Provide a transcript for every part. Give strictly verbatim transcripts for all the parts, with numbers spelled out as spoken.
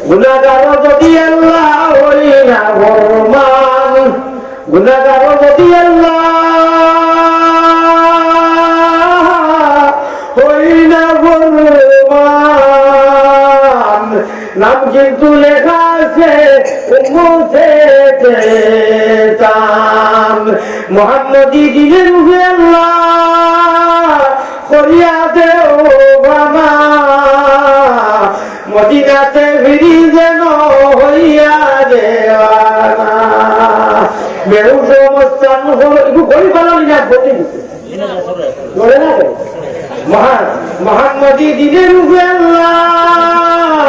গুনাগার যদি আল্লাহ হই না ফরমান, গুনাগার যদি আল্লাহ হই না ফরমান, নাম কিন্তু লেখা আছে উম্মতে তান। মোহাম্মদী দিনের উপরে আল্লাহ করিয়া দেও বাবা, মদিনাতে ফিরি যেন হইয়া দেওয়ানা। বেহুশ অবস্থান হলো, একটু গরিব ভালো না, বলতে দিতে। ধরে না রে? মহান, মোহাম্মদী দিনের উপরে আল্লাহ,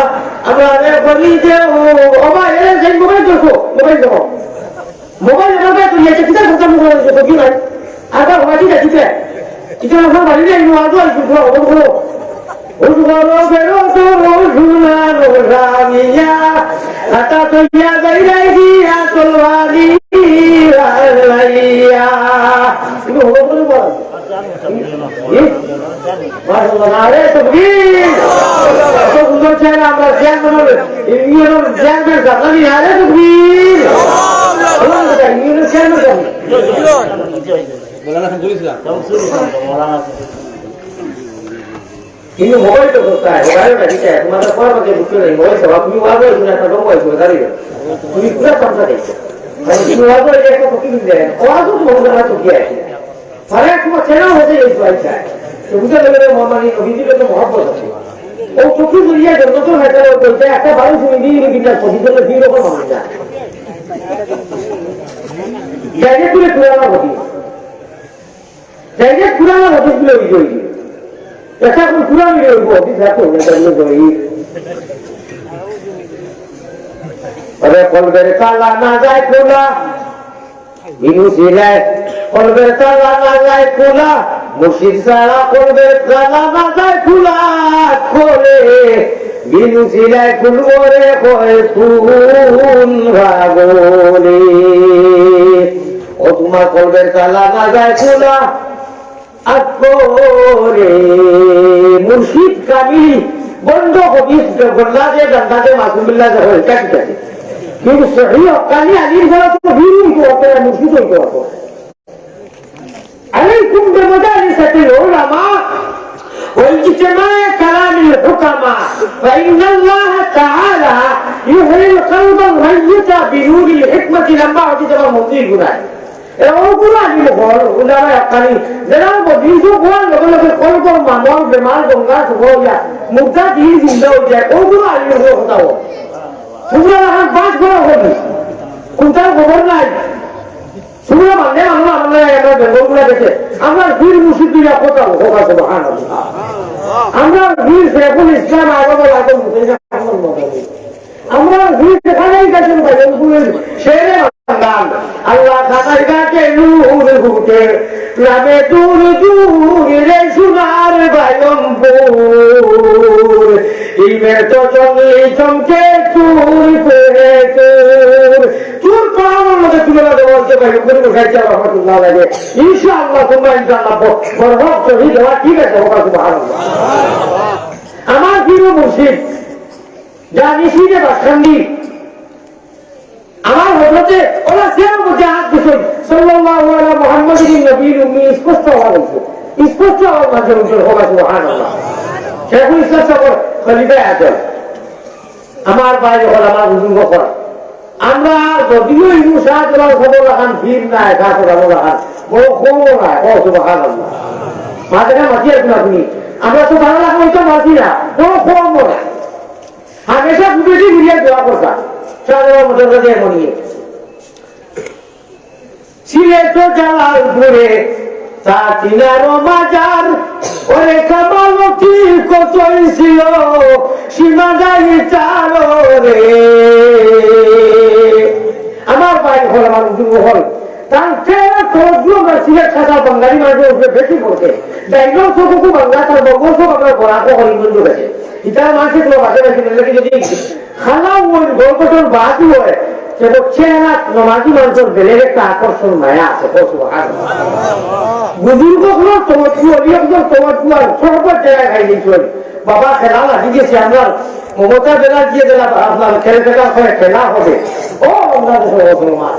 আমরা রে বলি যে ও, ও ভাই, এ সেই মোবাইল দেখো, মোবাইল দেখো। মোবাইল আমার কাছে নিয়ে এসে কিতা করতাম মোবাইল দেখো, কি ভাই? আর তা ভাই কিতা, কিতা? কিতা আমার বাড়ি নেই, নো আজও আইসু, নো, নো, নো। উজগর বেরো তো রোজুনা রোজানিয়া, আতা তো ইয়া যাই যাই দিয়া তলবানি রাইয়া। তুমি হলো বলে বল। মাশাআল্লাহ, নারে তাকবীর। এত সুন্দর চেহারা, আমরা চেয়ারম্যান হবে। ইউনিয়নের চেয়ারম্যান সাহেব, নারে তাকবীর। বলুন তো, ইউনিয়নের চেয়ারম্যান সাহেব। কিন্তু মোবাইল তো করতে হয়, মোবাইল না দিতে হয়। তোমার তো পড়া বাকি বুঝতে নেই, মোবাইল চালাও। তুমি ওয়াজ হয়েছো না, একটা ডোম হয়েছো, দাঁড়িয়ে। তুমি পুরা তামসা দেখছো। আর তুমি ওয়াজ হয়ে একটা টুকি দিলে, ওয়াজ তো তোমার দ্বারা টুকি আছে। আরে, তোমার চ্যানেল হতে গেছে, আচ্ছা। তো বুঝতে পারলে, মোহাম্মদ এই নবীজির তো মহব্বত আছে। ও চোখে জড়িয়ে জন্নতুল মেহতাব বলতে একটা বারো শুনে দিয়ে, কিন্তু তার প্রতিজনের ভিড় ওপর মানুষ যায়। জায়গা তুলে পুরানা হবি। জায়গা পুরানা হবি তুলে ওই যে ওই যে। এটা এখন পুরানি হইব, হবি থাকো, এটা হলো জয়ী। আরে, কলবের তালা না যায় খোলা। বিনু সিলায় কলবের তালা না যায় খোলা, মুর্শিদ ছাড়া কলবের তালা না যায় খোলা। করে বিনু সিলায় খুলবো রে কয় কোন ভাগলে। ও তোমার কলবের তালা না যায় খোলা, আকবরে মুর্শিদ কামিল বন্ধ হবিস জগন্নাথে গন্ধাতে মাসুমিল্লা যখন এটা ঠিক আছে। কিন্তু সহি হক্কানি আলিম ছাড়া তো বীর হইতে পারতো না, মুর্শিদ হইতে পারতো না। عليكم بمجالس العلماء واجتماع كلام الحكماء، فإن الله تعالى يحيي القلب الميت بنور الحكمة لما وجد من مضي الغناء. এরা অগুলো আলিম হল, উলামা হক্কানি, যারা মজলিসো বওয়ার লগে লগে কলবর মামর বেমার গঙ্গা শুভ হইয়া মুর্দা দিয়ে জিন্দা হয়ে যায়, অগুলো আলিম হল কথা হল। তোমরা এখন বাস করা হল, কোনটার খবর নাই। তোমরা মানে আমরা, আমরা, আমরা বেঙ্গলগুলা দেখে, আমরা বীর মুর্শিদ দুইয়া কথা হল, কথা সুবহানাল্লাহ। আমরা বীর শেখুল ইসলাম আহমদ আদম হুসেন আহমদ মদনী। আমরা বীর যেখানেই গেছেন, ভাই, ওই গুলোর শেরে বাংলার আল্লাহ খানায় ডাকে নূর ফুটে, নামে দূর দূর রে সোনার বায়মপুর। ইলমের তো চললি চমকে চুর করে চুর। চুর করানোর মধ্যে তুলে না দেওয়া হচ্ছে, ভাই, ওখানে বসাই চাল রহমতুল্লাহ লাগে। ইনশাআল্লাহ, তোমরা ইনশাআল্লাহ ব-, বরহক শহীদ হওয়া ঠিক আছে, ওখানে সুবহানাল্লাহ। আমার প্রিয় মুর্শিদ, যা নিশিদে বাসকান্দি, আমার হযরতে ওরা কেউ মধ্যে হাত দিছেন, সাল্লাল্লাহু আলা মুহাম্মাদিন নবীল উম্মি, স্পষ্ট আওয়াজ হইছে। স্পষ্ট আওয়াজ মাঝে মধ্যে হবে, সুবহানাল্লাহ। শেখুল ইসলাম সাহেব খলিফা আজম। আমার ভাই হল, আমার বুজুর্গ হল। আমরা যদিও ইনু শাহজালাল সাহেব লাখান ভিড় নাই, কাছে যাবো লাখান, বড় কম নাই, ও সুবহানাল্লাহ। মাঝে মাঝে আর কি আপনি, আমরা তো ভালো লাখান হইতে পারছি না, বড় কম নাই। হামেশা ঘুরেছি ঘুরিয়া দোয়া করতাম। সাধারণ মতো রোজে মনিয়ে। সিলেট জালালপুরে তার তিনারো মাজার, ওরে কামাল কি কতই ছিল, সীমা যাই তার রে। আমার ভাই হল, আমার উজু হল, তার চেহারা তওয়াজ্জু আমরা সিলেট শাখা বাঙালি মানুষের উপরে বেশি করছে। ডাইনো চকুকু বাংলা, তার বঙ্গ সব আমরা বরাক হরিগঞ্জ গেছে। ইতার মাসে কোনো বাসে বাসে গেলে কি যদি খালাও ওই গল্পটার বাদই হয়, সে তো চেহারা নমাজি মানুষের বেলের একটা আকর্ষণ মায়া আছে, কও সুবহানাল্লাহ। বুজুর্গ কোনো তওয়াজ্জু, অলি একজন তওয়াজ্জু আর সহবত জায়গায় খাই দিয়েছিল। বাবা খেলা লাগি গেছে, আমরা মমতা ব্যানার্জি যেলা আপনার খেলে খেলা করে খেলা হবে। ও বাংলাদেশের মুসলমান,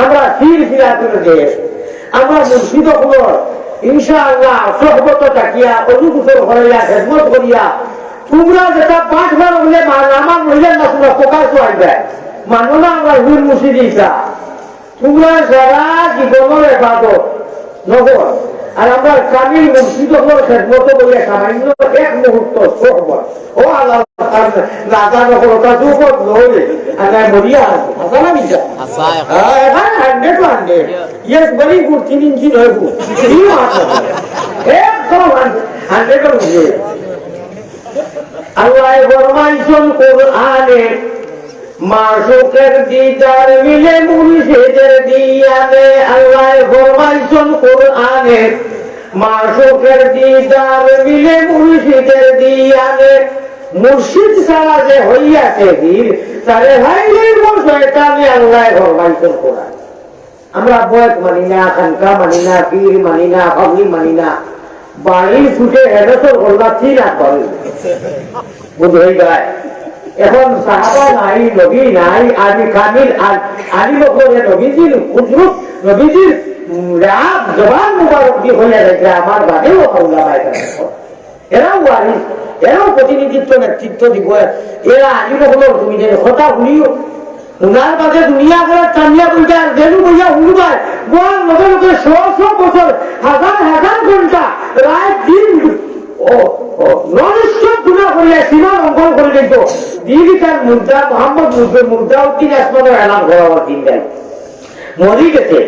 আমরা ফির ফিরাতুর দেশ, আমরা মুর্শিদ অকলর ইনশাআল্লাহ সহবত থাকিয়া, অনুগুসর করিয়া, খেদমত করিয়া, তোমরা যেটা পাঁচবার বলে মান আমার মহিলার না তোমরা প্রকাশ হয়ে যায়, মানো না আমরা হুল মুর্শিদ ইসা। তোমরা সারা জীবনের ইবাদত নগর, আর আমরা কামিল মুর্শিদ অকলর খেদমত বলে সামান্য এক মুহূর্ত সহবত। ও আল্লাহ, রাজা নগর, ওটা দুপদ নইলে, আর আমি মরিয়া আছি। হাছা না মিছা? হাছা। হ্যাঁ, এখানে hundred to hundred। Yes, very good, তিন ইঞ্চি নয় good। কি মাছ আছে? একদম hundred, hundred to hundred। আল্লাহ ফরমাইছন কোরআনে, মাশুকের দিদার মিলে মুর্শিদের দিয়ানে। আল্লাহ ফরমাইছন কোরআনে, মাশুকের দিদার মিলে মুর্শিদের দিয়ানে। মুর্শিদ ছাড়া যে হইয়াছে পীর, তারে হাইলেই শয়তানে। আল্লাহ ফরমাইছন কোরআন। আমরা বয়েত মানি না, খানকা মানি না, পীর মানি না, পাগড়ি মানি না। বাড়ির ফুটে হেডসর গোল্লা তিন আট বারো। বুঝ হয়ে যায়। এখন সাহাবা নাই, নবী নাই, আমি কামিল, আর আলী বকর নবীজির কুদরত, নবীজির, উম, রাব জবান মুবারক দি হইয়া যায়, আমার বাদেও আল্লাহ বাইরে। এরাও ওয়ারিস, এরাও প্রতিনিধিত্ব, নেতৃত্ব দিব। এরা আলী বকর তুমি যে কথা শুনিও, উনার বাদে দুনিয়া করে টানিয়া বলতে আর বেলু বইয়া হুলু ভাই, গোয়াল লগে লগে শ শ বছর, হাজার হাজার ঘন্টা, রাত দিন, ও, ও, non-stop গুনাহ করিয়া সীমা লঙ্ঘন করে দিত। দিদি তার মুর্দা, মোহাম্মদ মুর্দা, মুর্দা উদ্দিন আসমানের এলান করা হওয়ার দিন দেয়। মরি গেছে,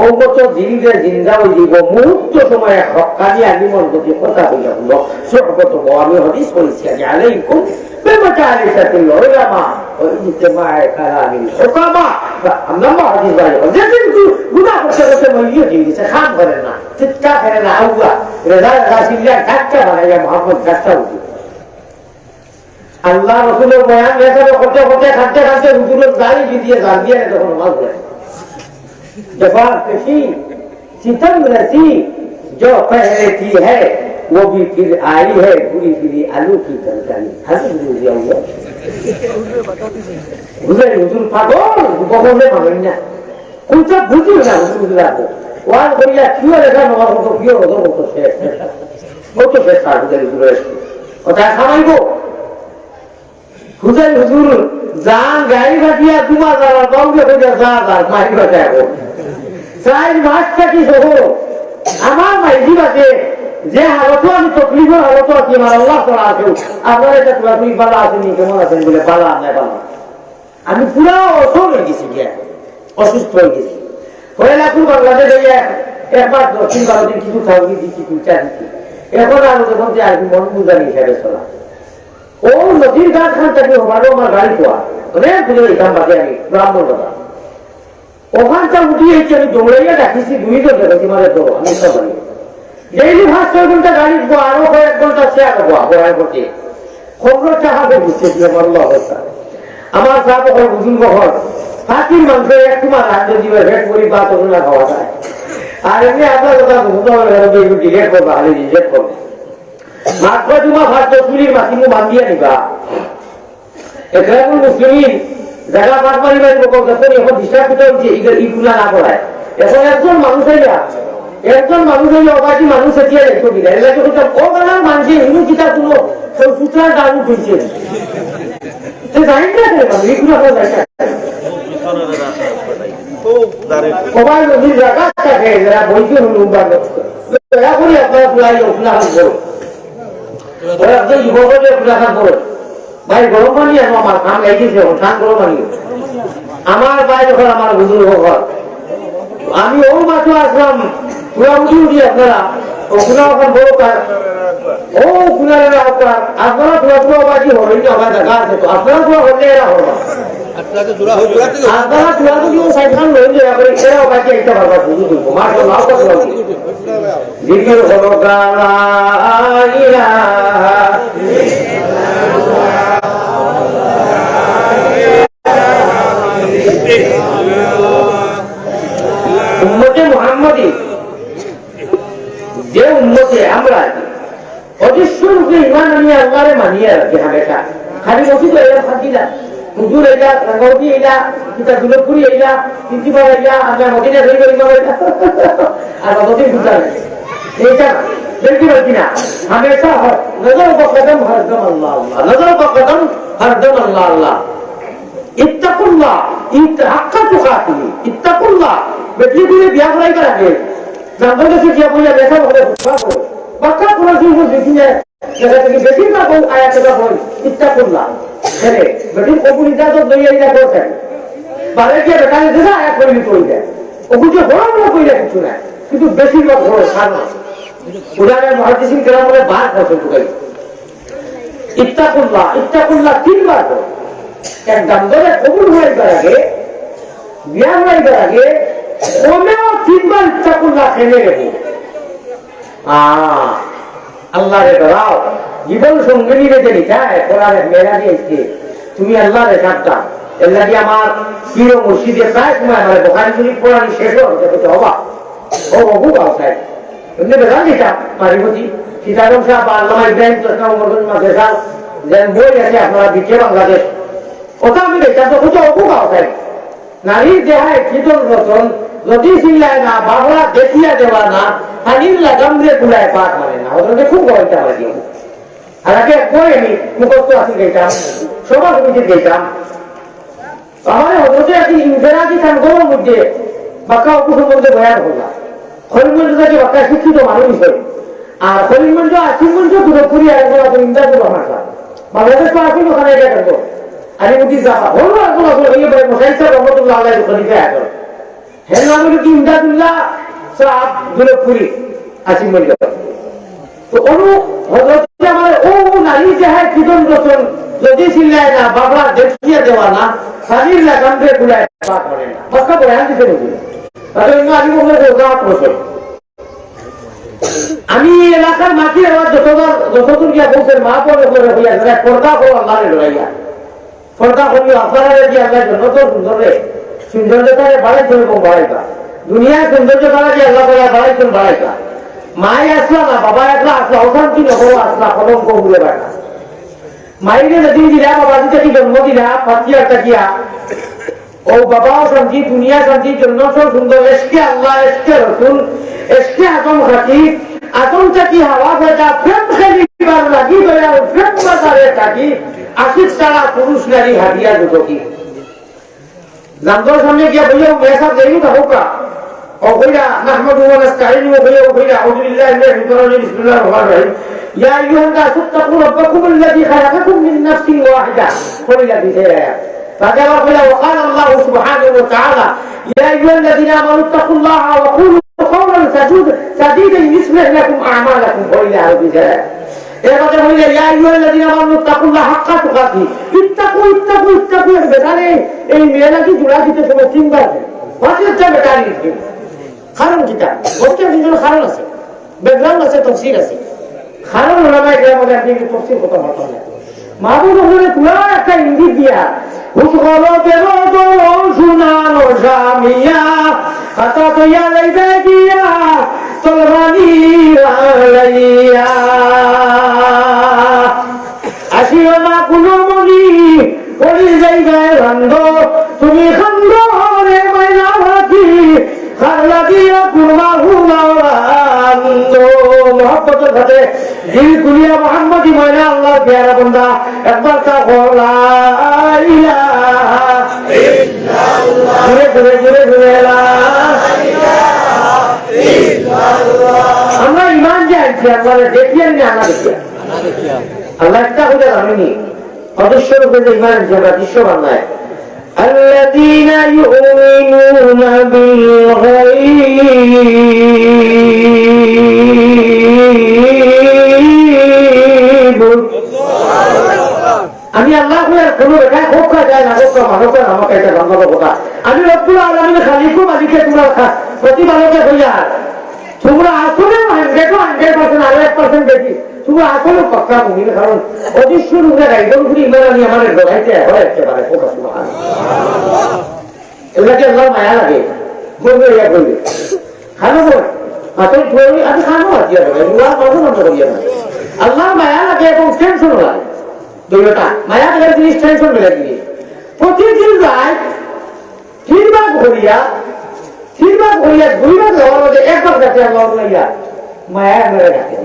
অগত দিলরে জিন্দা হয়ে দিব, মুহূর্ত সময় হক্কানি আলিমর প্রতি কথা হইয়া হলো, সহগত হওয়া। আমি হাদিস পড়েছি আগে, আলাইকুম বেমাজালিসাতিল উলামা ওয়া ইজতিমাই কালামিল হুকামা। লম্বা হাদিস ভাই, যে কিন্তু গুনাহ করতে করতে মরিয়ে দিয়ে গেছে, কাম করে না, চিৎকার করে না, আউয়া, রেজা রেজা চিল্লা, ঠাট্টা বানাইয়া মোহাম্মদ গাছটা উঠে। আল্লাহ রসুলের বয়ান লেখা করতে করতে, কাঁদতে কাঁদতে হুজুরের দাড়ি ভিজিয়ে জাল দিয়ে তখন নামাজ পড়ে। जफा कशी सितम रसी जो पहले की है, वो भी फिर आई है, घुरी फिरी आलू की तरकारी। हजरत रजी अल्लाह। হুজুর, হুজুর পাগল, বকলে মানেন না। কোনটা বুঝি না, হুজুর, হুজুর লাগবো। ওয়াজ করিয়া কিও লেখা নেওয়ার মতো, কিও হজম মতো শেষ। ও তো শেষ, তার হুজুর, হুজুর এসে। কথা খাওয়াইবো। হুজুর, হুজুর, যান গাড়ি বাজিয়া দুমা যারা, বাউলে কইয়া যা যা, মারি বাজায় এখন। চার মাস থাকি সহ আমার মাইজি বাজে, যে হালতো আমি তকলিফর হালতো আছি, আমার আল্লাহ তাআলা আছে। আপনারা এটা তুলা তুলি বালা আছেন নি, কেমন আছেন বলে, বালা, আমরা বালা। আমি পুরা অসল হয়ে গেছি গিয়া, অসুস্থ হয়ে গেছি। পয়লা কোন বাংলাদেশে গিয়া এক মাস দশ দিন বারো দিন কিছু খাওয়া দিচ্ছি, দুই চার দিচ্ছি। এখন আর ওদের মধ্যে আর কি মন বুঝানি হিসাবে চলা। ও নদীর ঘাট খান থাকি হবারও আমার গাড়ি পোয়া, অনেক দূরে যেতাম বাদে আমি ব্রাহ্মণ দাদা। ওখানটা উঠি হয়েছে, আমি দৌড়াইয়া ডাকিছি দুইজন দেখো তোমার তো আমি সব জানি। ডেইলি পাঁচ ছয় ঘন্টা গাড়ি পোয়া, আরো কয়েক ঘন্টা সে আরো পোয়া, বড়াই করতে। খবর চাহা করে বুঝতে দিয়ে বলল অবস্থা। আমার সাহেব ওখানে বুঝুন কখন, ফাঁকির মাংস এক তোমার রাজ্য দিবে, ভেট করি বা তখন না খাওয়া যায়। আর এমনি আপনার কথা বুঝতে হবে, ডিলেট করবা, খালি রিজেক্ট করবা। মাত্র জুমা পাঁচ দশ মিনিট মাতিমু বান্ধিয়া নিবা। একরামুল মুসলিমিন, জায়গা পাঁচ বাড়ি বাড়ি বকল, যখন এখন হিসাব কিতাব হইছে, ইগুলা, ইগুলা না করায়। এখন একজন মানুষ হইয়া, একজন মানুষ হইয়া অবাকি মানুষ এগিয়ে রেখে দিলে। এগুলা তো হইতাম, ও বেলার মানুষে হিন্দু কিতাব কোনো, কেউ সুতরাং দারু হইছে। তো জানি না কেন, মানুষ ইগুলা করা যায় না। সবাই যদি জায়গা থাকে, যারা বইতে হলো, দয়া করে আপনারা পুরাই ওগুলা করো। ওরা তো যুবকদের খোলাসা করে। ভাই, গরম পানি আনো আমার, কাম লাগিয়েছে এখন, ঠান গরম পানি। আমার ভাই যখন আমার হুজুর হকল, আমি ও মাত্র আসলাম, পুরা উঠি উঠি আপনারা, ও খুলা ওখান বড় কার, ও খুলা রে আপনারা, আপনারা পুরা পুরা বাকি হবেন না, আমার দেখা আছে তো, আপনারা পুরা হলে এরা হবে। আপনারা তো জোড়া হয়ে জোড়া থেকে আপনারা জোড়া থেকে ও সাইকেল লইলে আবার এরাও বাকি একটা বারবার শুরু করবো। মাশাআল্লাহ, আল্লাহ আকবার। জিকির হলো লা ইলাহা উম্মতে মুহাম্মদী, যে উম্মতে আমরা আছি, অদৃশ্য রূপে ইমান আনিয়া আল্লাহরে মানিয়া রাখি হামেশা। খালি মসজিদ আইলা, শান্তি না। হুজুর আইলা, রাঙ্গাউটি আইলা, কিতা দুলতপুরি আইলা, তিনটিপাড়া আইলা, আমরা মদিনা শরীফের ইমাম আইলা। আর কতদিন ঘুরতাম? এইটা বেশি বেশি না। হামেশা হ-, নজর বকদম হরদম আল্লাহ আল্লাহ, নজর বকদম হরদম আল্লাহ আল্লাহ। ইত্তাকুল্লাহ, ইত-, হাক্কা তুকাতিহি, ইত্তাকুল্লাহ। বেটি করে বিয়া করাইবার আগে, জানতো গেছে গিয়া বইয়া লেখা বলে, বাক্কা কোরআন শরীফ দেখি না, দেখা দেখি বেশিরভাগ বউ আয়াত লেখা বই, ইত্তাকুল্লাহ। ছেলে, বেটির কবুল ইজাজত লইয়া ইলা করতেন। বারে গিয়া বেটা লেখে না, আয়াত পড়ি নিতে হইলে। ওগুলো যে বড় বড় কইলে কিছু নাই, কিন্তু বেশিরভাগ বড় সার না। কোরআনের মহাদিসিন কেরাম বলে বার করছে ঢুকাই। ইত্তাকুল্লাহ, ইত্তাকুল্লাহ তিনবার বল। এক দাম ধরে কবুল হইবার আগে, বিয়া হইবার আগে, কমেও তিনবার ইত্তাকুল্লাহ খেলে রেখে। আ, আল্লাহরে ডরাও। জীবন সঙ্গিনীরে যে নিতায়, কোরআনে মেলা দিয়েছে। তুমি আল্লাহরে সাবধান। এর লাগি আমার প্রিয় মুর্শিদে প্রায় সময় আমার বুখারী শরীফ পড়ানি শেষ হয়, এটা তো অবাক। ও, অবু গাও সাহেব। এমনি বেজান দিতাম, মারিফতি। সীতারাম সাহেব বা আল্লামা ইব্রাহিম চশমা মোহাম্মদ মাদ্রাসা, যেন বই আছে আপনারা দিচ্ছে বাংলাদেশ। ওটা আমি দেখতাম তো, কোথাও অবু গাও সাহেব। নারীর দেহায় কি দল রতন, যদি চিল্লায় না, বাবলা দেখিয়া দেওয়া না, পানির লাগাম রে বুলায় পার মানে না। ওদের খুব গল্পটা আমার দিয়ে। আর আগে এক বই আমি মুখস্থ আছি গেতাম, সভা সমিতিত গেতাম। আমার হজরতে একদিন ইনফেরাদি খান গরম মধ্যে বাক্কা অপু সম্বন্ধে বয়ান করলা। করিমগঞ্জ থাকি বাক্কা শিক্ষিত মানুষ হিসেবে। আর করিমগঞ্জ, আসিমগঞ্জ, দুর্গাপুরি আর একজন আছে ইমদাদুর রহমান খান। বাংলাদেশ তো আসিল ওখানে এটা করবো। আলিমুদ্দিন সাহেব, বড় একজন আছে, ওই ভাই মশাই সাহেব রহমতুল্লাহ আলাইহি খলিফা এখন। হের নাম হলো কি ইমদাদুল্লাহ সাহেব দুর্গাপুরি, আসিমগঞ্জ। তো অনু হজরত আমার ও নারী দেহায় কি দল রতন, যদি চিল্লায় না, বাবলা দেখিয়া দেওয়া না, পানির লাগাম রে বুলায় পার করে না। বাক্কা বয়ান দিতে বুঝি। তাহলে অন্য আলিম বললে যে ওটা প্রশ্ন। আমি এই এলাকার মাটির আওয়াজ যতবার, যতদূর গিয়া বলছেন, মা বলে বলে হইয়া, যারা পর্দা করো আল্লাহরে ডরাইয়া। পর্দা করিও, আপনারা যে আল্লাহ জন্য তো সুন্দর রে, সৌন্দর্যতারে বাড়াইছেন এবং বাড়াইবা। দুনিয়ার সৌন্দর্যতারা যে আল্লাহ তাআলা বাড়াইছেন, বাড়াইবা। মাই আসলা না, বাবা একলা আসলা, অশান্তি নগর আসলা, কলঙ্ক উড়ে বেড়া। মাইরে যদি দিলা, বাবা যদি জন্ম দিলা, পাতিয়া থাকিয়া, ও বাবাও শান্তি, দুনিয়া শান্তি, জন্নত সুন্দর, এশকে আল্লাহ, এশকে রসুল, এশকে আদম খাতি, আদম থাকি হাওয়া পয়দা, প্রেম খেলিবার লাগি দয়াল, প্রেম বাজারে থাকি, আশিক ছাড়া পুরুষ নারী হাদিয়া দুদকি। জানতর সামনে গিয়া বইয়া মেসাব দেরি না হোক। وقيل نحمده ونستعينه وقيل أعوذ بالله من الشيطان الرجيم. بسم الله الرحمن الرحيم. يا أيها الناس اتقوا ربكم الذي خلقكم من نفس واحدة. قيل بذلك. فقال وقال الله سبحانه وتعالى: يا أيها الذين آمنوا اتقوا الله وقولوا قولا سديدا يصلح لكم أعمالكم. قيل بذلك. এর মধ্যে বললে, يا أيها الذين آمنوا اتقوا الله حق تقاته. ইত্তাকু, ইত্তাকু, ইত্তাকু, এর বেটারে এই মেয়েরা কি জোড়া দিতে সময় তিনবার দেয়? বাসের চাপে গাড়ি দিতে। কারণ কিতা? বলতে বিভিন্ন কারণ আছে, ব্যাকগ্রাউন্ড আছে, তফসির আছে। কারণ ওলামায়ে কেরাম বলে, আপনি কি তফসির কথা বলতে হবে? মাহবুব বলে, পুরা একটা ইঙ্গিত দিয়া, হুশ করো বেরো দো সোনার জামিয়া, হাতা তৈয়া লইবে গিয়া, তলবানি লইয়া। আসিও না কোনো মনি, পড়ি যাইবে ভান্দ, তুমি খান্দো রে মাইনা ভাতি, খাল্লা দিয়া কুরমা হুলা ভান্দ। মহব্বতের সাথে দিল খুলিয়া মোহাম্মদী ময়না আল্লাহর পেয়ারা বন্দা, একবার তা বলা ইলাহা ইল্লাল্লাহ। জুরে, জুরে, জুরে, জুরে, লা ইলাহা ইল্লাল্লাহ। আমরা ইমান যে আনছি, আল্লাহরে দেখিয়া নি, আনা দেখিয়া। আল্লাহ একটা কথা জানিনি। অদৃশ্য রূপে যে ইমান আনছি আমরা, দৃশ্য বাংলায়। الذين يؤمنون بالغيب. আমি আল্লাহ কইয়ার কোনো বেটায় হোক না যায় না, হোক না মানব না, আমাকে এটা জানবো কথা। আমি রব্বুল আলামিন খালিকু মালিকে তোমরা খা-, প্রতিপালকে কইয়ার। তোমরা আসলে হান্ড্রেড হান্ড্রেড পার্সেন্ট, আরো এক পার্সেন্ট বেশি। তোমরা আসলে পাক্কা মুমিন, কারণ অদৃশ্য রূপে গাইডন করে ইমান আমি আমার ডরাইতে হয় একেবারে। হোক সুবহান। এগুলা কি আল্লাহর মায়া লাগে? বলবে ইয়া বলবে। খানো বল। আসলে বলি, আমি খানো আছি আর ভাই, তোমার মাঝে মনে করিয়া না। আল্লাহর মায়া লাগে এবং টেনশন লাগে। দুইটা মায়া দেখার জিনিস, টেনশন মিলে জিনিস। প্রতিদিন রাইত তিন ভাগ করিয়া, তিন ভাগ করিয়া দুই ভাগ হওয়ার মধ্যে এক ভাগ যাতে আল্লাহ লইয়া মায়া আমরা রাখে।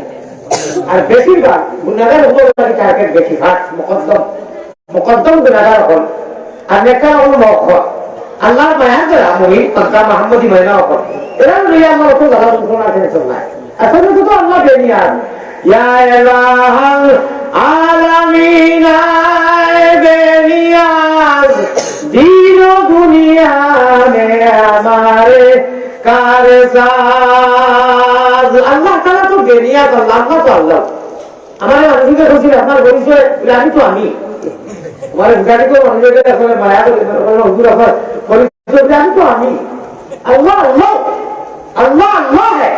আর বেশিরভাগ গুণাগার হলো টার্গেট বেশি, ফার্স্ট মুকদ্দম, মুকদ্দম গুণাগার হল। আর নেককার হল মক্ষ। আল্লাহর মায়া যারা মুমিন, তারা মাহমুদি ময়না হল। এরা লইয়া আল্লাহ তো যারা দুর্ঘটনা টেনশন নাই। আসলে তো আল্লাহ বেনিয়াজ। ইয়া ইলাহাল আলামিন, আয় বেনিয়াজ, দিন ও দুনিয়া মে আমারে কারসাজ। আল্লাহ তাআলা তো বেনিয়াজ, আল্লাহ, আল্লাহ তো আল্লাহ। আমার মানুষকে বলছি, "আপনার পরিচয়?" বলে, "আমি তো আমি।" আমার গাড়ি তো মানুষের কাছে আসলে মায়া করে, মানে, বলে, "হুজুর, আপনার পরিচয়?" বলে, "আমি তো আমি।" আল্লাহ, আল্লাহ, আল্লাহ, আল্লাহ হে,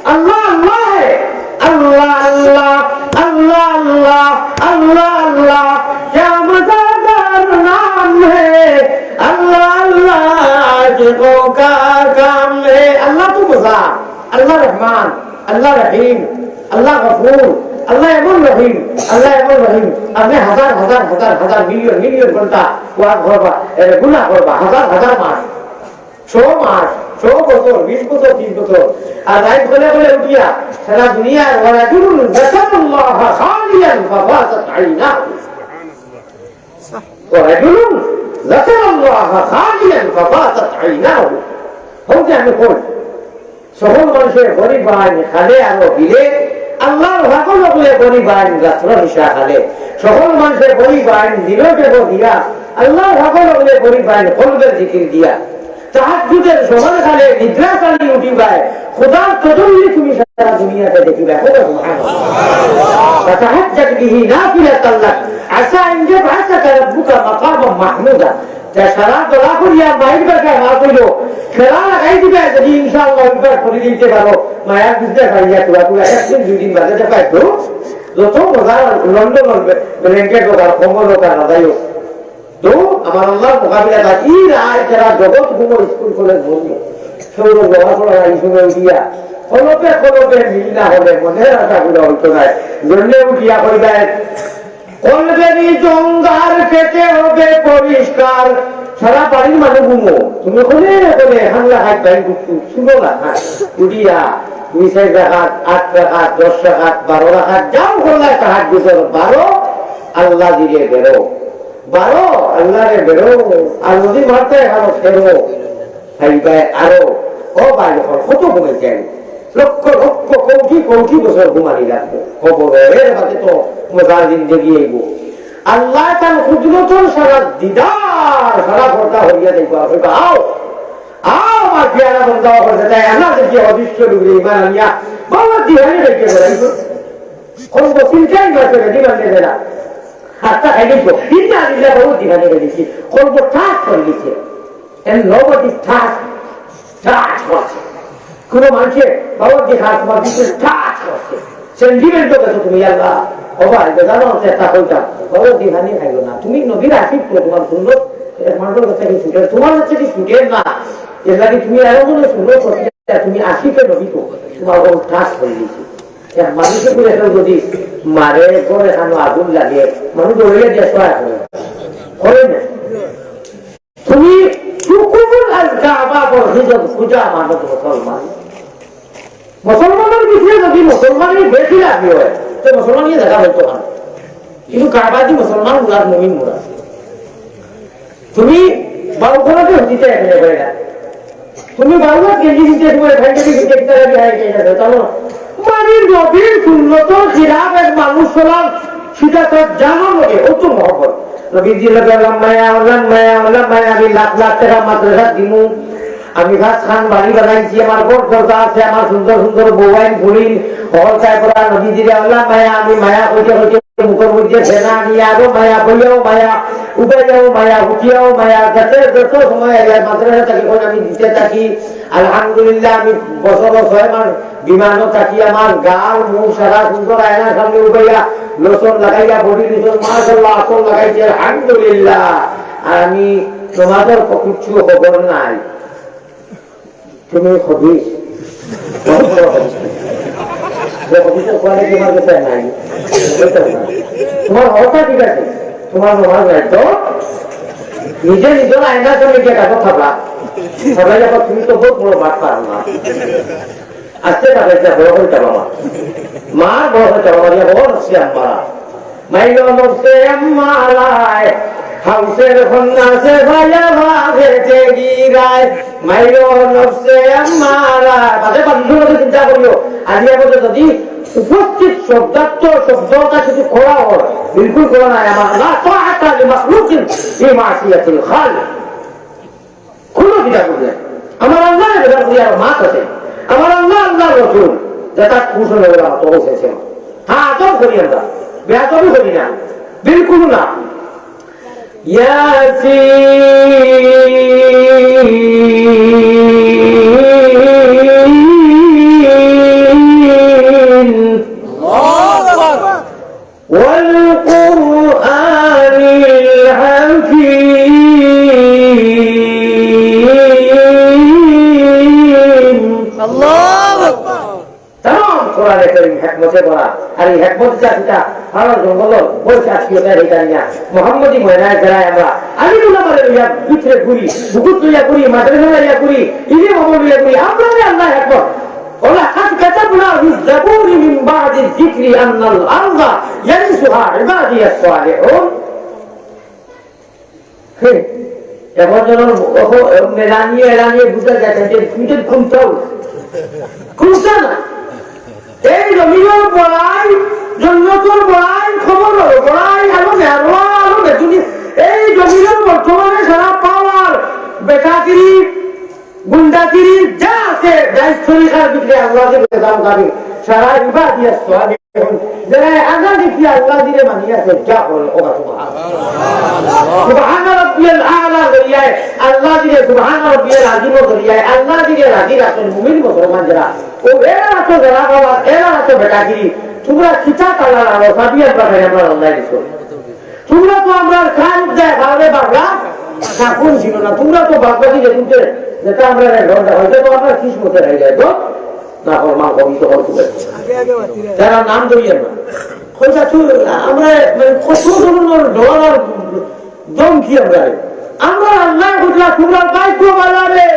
আল্লাহ, আল্লাহ হে, আল্লাহ, আল্লাহ, আল্লাহ, আল্লাহ, আল্লাহ, ক্যা মজাদার নাম হে, আল্লাহ, আল্লাহ, আশিকোঁ কা কাম হে। আল্লাহ তো মজা, আল্লাহ রহমান, আল্লাহ রহিম, আল্লাহ গফুর, আল্লাহ এমন রহিম, আল্লাহ এমন রহিম। আপনি হাজার, হাজার, হাজার, হাজার, মিলিয়ন, মিলিয়ন ঘন্টা ওয়াজ করবা, এর গুনাহ করবা, হাজার, হাজার মাস, শো মাস, শো বছর, বিশ বছর, ত্রিশ বছর, আর রাইত হলে হলে উঠিয়া সারা দুনিয়ার ওয়া রাজুলুন যাকারাল্লাহা খালিয়ান ফাফাদাত আইনাহু। ওয়া রাজুলুন যাকারাল্লাহা খালিয়ান ফাফাদাত আইনাহু। হতে আমি কই, সকল মানুষের গরিবাইন খালে আরো দিলে, আল্লাহর হকল হকলে গরিবাইন রাত্র নিশা খালে। সকল মানুষের গরিবাইন দিল দেব দিয়া, আল্লাহর হকল হকলে গরিবাইন কলবের জিকির দিয়া। তাহাজ্জুদের সময় খালে নিদ্রা খালি উঠিবায়, খোদার তজল্লি তুমি সারা দুনিয়াতে দেখিবায়। খোদা সুবহানাল্লাহ। فتهجد به نافلة لك عسى أن يبعثك ربك مقاما محمودا। তে সারা দলা করিয়া মাইর বেটা না কইল, খেলা লাগাই দিবে, যদি ইনশাআল্লাহ অভ্যাস করে দিতে পারো, মায়ার বুঝতে পারিয়া তোরা, তোরা একদিন দুই দিন বাদে দেখা একটু, যত মজা লন্ডন ব্ল্যাঙ্কেট হোক আর কম্বল হোক আর রাজাই হোক। তো আমার আল্লাহর মোকাবিলা তার ই রায় যারা জগৎ ঘুমো স্কুল কলেজ বন্ধ, সৌরভ লেখাপড়া এই সময় উঠিয়া, কলপে কলপে মিল না হলে মনের আশা পুরা হইতো না। জন্মে উঠিয়া কইবায়, কলবেরি জঙ্গার খেতে হবে পরিষ্কার। সারা বাড়ির মানুষ ঘুমো, তুমি কোনে কোনে হামলা হাত ভাই গুপ্তু শুনো না, হ্যাঁ? উঠিয়া দুই চার রাকাত, আট রাকাত, দশ রাকাত, বারো রাকাত, যাও করলে তাহার ভিতর বারো, আল্লাহ দিলে বেরো, বারো, আল্লাহরে বেরো, আর যদি মারতে এখানো ফেরো, খাইবায় আরো। ও ভাই, এখন কত ঘুমাই যায়? লক্ষ লক্ষ কোটি কোটি বছর ঘুমানি লাগবো। কবর এর মাঝে তো মজার জিন্দেগি আইবো। আল্লাহ তার কুদরতর সারা দিদার, সারা পর্দা হইয়া দেখবো। কইবা, "আও, আও, আমার পিয়ারা বন্দা, অকল তাই আনা দেখি অদৃশ্য ডুবরে ইমান আনিয়া, বাবা দিহানি দেখে বেড়াইবো।" কোন বসিন চাই মাসে রেডি বান্ধে বেড়া। হাতটা খাই দিবো। ইন্না আলিল্লাহ, বাবা দিহানি দেখি। কোন বো ঠাস করে দিছে। And nobody touch, touch করছে। কোনো মানুষে বাবার যে হাত মার দিচ্ছে, touch করছে। Sentiment তো গেছো তুমি, আল্লাহ। ও ভাই, বেজানো আছে, তা কইতাম। বাবা দিহানি খাইও না। তুমি নবীর আশিক তো, তোমার সুন্নত, এক মানুষের কাছে কি ছুটে, তোমার কাছে কি ছুটে না? এর লাগে তুমি এমন কোনো সুন্নত করতে, তুমি আশিকে নবী তো, তোমার ওর touch হয়ে গেছে। এক মানুষের উপরে কেউ যদি মারে, ঘরে খানো আগুন লাগে, মানুষ দৌড়ে দিয়ে সহায় করে। করে না? তুমি শুকুর আল কাবা বরহিজন পূজা মানত মুসলমান। মুসলমানের ভিতরে যদি মুসলমানই বেশি লাগি হয়, তো মুসলমানই দেখা হইতো না। কিন্তু কাবা দি মুসলমান মুরাদ, মুমিন মুরাদ। তুমি বাউকরাতে হতিতে এখানে বেড়া। তুমি বাউকরা গেঞ্জি দিতে তোমার ভাই যদি দিতে কিতা লাগি হয়, এটা তো না। মানে নবীর সুন্নতর খিলাফ এক মানুষ চলার সিধা তার জানা লাগে, অত মহব্বত। নবীজি লগে আল্লাহ মায়া, আল্লাহ মায়া, আল্লাহ মায়া, আমি লাখ লাখ টাকা মাদ্রাসা দিমু। আমি পাঁচ খান বাড়ি বানাইছি, আমার ঘর দরজা আছে, আমার সুন্দর সুন্দর বউয়াইন ফুরিন, হল চাই করা নবীজিরে আল্লাহ মায়া, আমি মায়া কইতে কইতে মুখর মধ্যে ফেনা নিয়ে আরো মায়া, বইয়াও মায়া, উবাইয়াও মায়া, উঠিয়াও মায়া, যাতে যত সময় আইয়া মাদ্রাসা থাকি কোন আমি দিতে থাকি। আলহামদুলিল্লাহ, আমি বছর ছয় মাস বিমানও থাকি, আমার গাল মুখ সারা সুন্দর আয়নার সামনে উবাইয়া, লোশন লাগাইয়া, বডি লোশন, মাশাআল্লাহ, আতর লাগাইছি, আলহামদুলিল্লাহ। আর আমি তোমাদের কিচ্ছু খবর নাই। তুমি খবিস। যে অফিসের কোয়ালিটি আমার কাছে নাই। বুঝতে পারছো? তোমার অবস্থা ঠিক আছে, তোমার নমাজ নাই তো, নিজে নিজের আয়নার সামনে গিয়ে কাপড় থাপড়া, থাপড়া যখন তুমি তো বহুত বড় মাঠ পারো না। আস্তে থাপড়াইছে, বড় করে চাপা মার। মার বড় করে চাপা মারিয়া বড় নফসে আম্মারা। মাইলো নফসে আম্মারায়, হাউসের কন্যা সে ভাইয়া ভাবে যে গিরায়। মাইলো নফসে আম্মারা। বাদে বাদে চিন্তা করিও। আজ এখন যদি উপস্থিত শব্দার্থ শব্দটা কিছু করা হয়, বিলকুল করা নাই। আমার লা তাআতা লি মাখলুকিন ফি মাসিয়াতিল খালিক। কোনো কিতা করবে না। আমার আল্লাহ এবার করি আর মাত আছে। আমার আল্লাহ, আল্লাহর রসুল, যেটা খুশ হয়ে গেল, আমার তখন শেষে। হ্যাঁ, আদব করি আমরা, বেয়াদবি করি না, বিলকুল না। ইয়াসিন। আল্লাহু আকবার। والقرآن الحكيم। আল্লাহু আকবার। তামাম কোরআনে করিম হেকমতে ভরা। আর এই হেকমত যা কিতা, আমার জঙ্গল, বই চাষ কি ওটা, এটা নিয়া। মোহাম্মদী ময়নায় যারা আমরা, আমি গুলা মানে লইয়া ভিতরে ঘুরি, বুকুত লইয়া ঘুরি, মাদ্রাসা লইয়া ঘুরি, ইলে মামা লইয়া ঘুরি, আমরা যে আল্লাহ হেকমত। ولقد كتبنا في الزبور من بعد الذكر أن الأرض يرثها عبادي الصالحون। হে, এখন যেন ওহ, মেলানিয়ে এলানিয়ে বুঝা যায় যে তুমি তো ঘুমতাও। ঘুমতা না। এই জমিনের বড়াই, জন্নতর বড়াই, খবর বড়াই, আলো মেরোয়া, আলো মেজুনি। এই জমিনের বর্তমানে সারা পাওয়ার, বেটাগিরি, গুন্ডাগিরি যা আছে, দায়িত্ব তরিকার ভিতরে আল্লাহ যে বেজাম দাবি, সারা ইবাদিয়াস সালিহুন, যারা আল্লাহ দেখি আল্লাহ দিলে মানি আছে, যা বলে, ওবা সুবহান। সুবহান রাব্বিয়াল আলা জরিয়ায়, আল্লাহ দিলে সুবহান রাব্বিয়াল আজিম জরিয়ায়, আল্লাহ দিলে রাজি রাখেন মুমিন মুসলমান যারা। ও এরা তো যারা বাবা, এরা তো বেটাগিরি, তোমরা কিতা কালা লাগো, সাবিয়ান পাঠাই আমরা আল্লাহ দিছো। তোমরা তো আমরার খান দেয়, ভাবে বাবলা, শাসন ছিল না। তোমরা তো বাগবাজি যে তুলতে, যেটা আমরা এক ঘন্টা হয়তো তো আমরা কিসমতে হয়ে যায়, তো না, ওর মা কবি তো হল তুলে। তারা নাম ধরিয়ে না। হয়তো তুই, আমরা মানে কত ধরনের ডলার আর ধমকি আমরা। আমরা আল্লাহ বুঝলা, তোমরা ভাই তো বাড়াবে।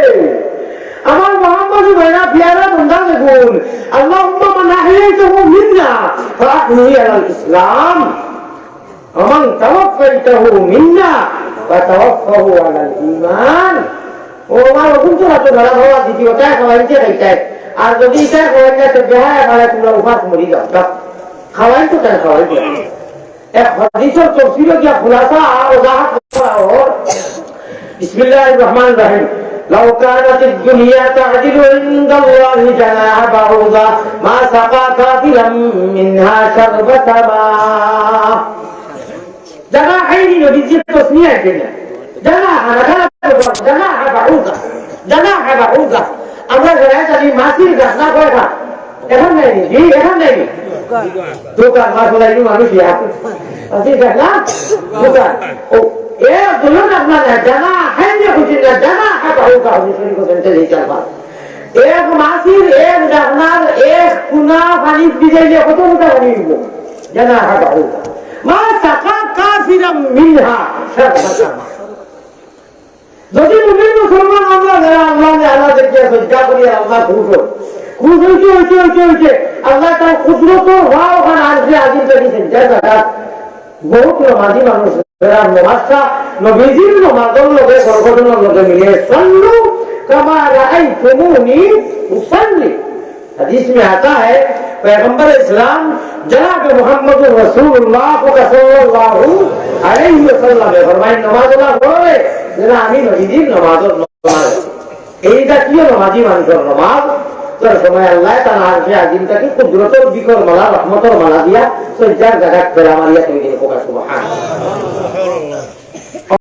আমার মোহাম্মদ ভাইরা পিয়ারা বন্ধা দেখুন, আল্লাহুম্মা মান আহইয়াইতাহু মিন্না ফাআহইহি আলাল ইসলাম। ومن توفيته منا فتوفه على الإيمان। ও আমার হুকুম তো রাখো, ধরা খাওয়া দ্বিতীয়টায় খাওয়াইতে খাইতায়। আর যদি ইটায় খাওয়াই না, তো বেহায়া খাওয়াই তোমরা উপাস মরি যাও। বাস, খাওয়াই তো কেন খাওয়াই তো? এক হাদিসের তফসিরও গিয়া খুলাসা আর ওজাহাত করা হোক। بسم الله الرحمن الرحيم. لو كانت الدنيا تعدل عند الله جناح بعوضة ما سقى كافرا منها شربة ماء. জানাহাইনি নবীজি তসনিয়া আছে না? জানাহা, জানাহা, জানাহা বাউদা। জানাহা বাউদা। আমরা যারা জানি মাছির গাছ না কয়টা? এখন নাই নি? জি, এখন নাই নি? দোকান, মাছ নাই নি মানুষ ইয়া। আছি দেখ না? দোকান। ও, এ দুজন আপনার না, জানাহাইনি খুঁজি না, জানাহা বাউদা, হুজুর শরীফ হোসেন তেজি চারবার। এক মাছির, এক ডাকনার, এক কুনা পানি ভিজাইলে কত মোটা পানি হইব? জানাহা বাউদা। মা সাকা কাফিরাম মিনহা শারবাতা মা। যদি মুমিন মুসলমান আমরা যারা আল্লাহ নে আল্লাহ দেখিয়া সজ্জা করি আর আল্লাহ খুশ হোক। খুশ হইতে, হইতে, হইতে, হইতে আল্লাহ তার কুদরত হওয়া ওখানে আসবে, আজিম তাকে সজ্জা জাগাত। বহুত নমাজি মানুষ, যারা নমাজটা নবীজির নমাজর লগে, গর্ভধারণর লগে মিলে, "সাল্লু কামা রাআইতুমুনি উসাল্লি।" হাদিস মে আতা হ্যায়, পয়গম্বর ইসলাম জনাব মুহাম্মদুর রাসূলুল্লাহ সাল্লাল্লাহু আলাইহি ওয়াসাল্লামে ফরমায়, "নমাজ ওলা পড়ে, যেন আমি নবীজির নমাজর নমাজ।" এই জাতীয় নমাজি মানুষের নমাজ, তার সময় আল্লাহ তাআলা আরশে আজিম তাকে কুদরতর বিকর মালা, রহমতর মালা দিয়া সজ্জার জাগাত ফেরা মারিয়া তৈরি হোক, সুবহান।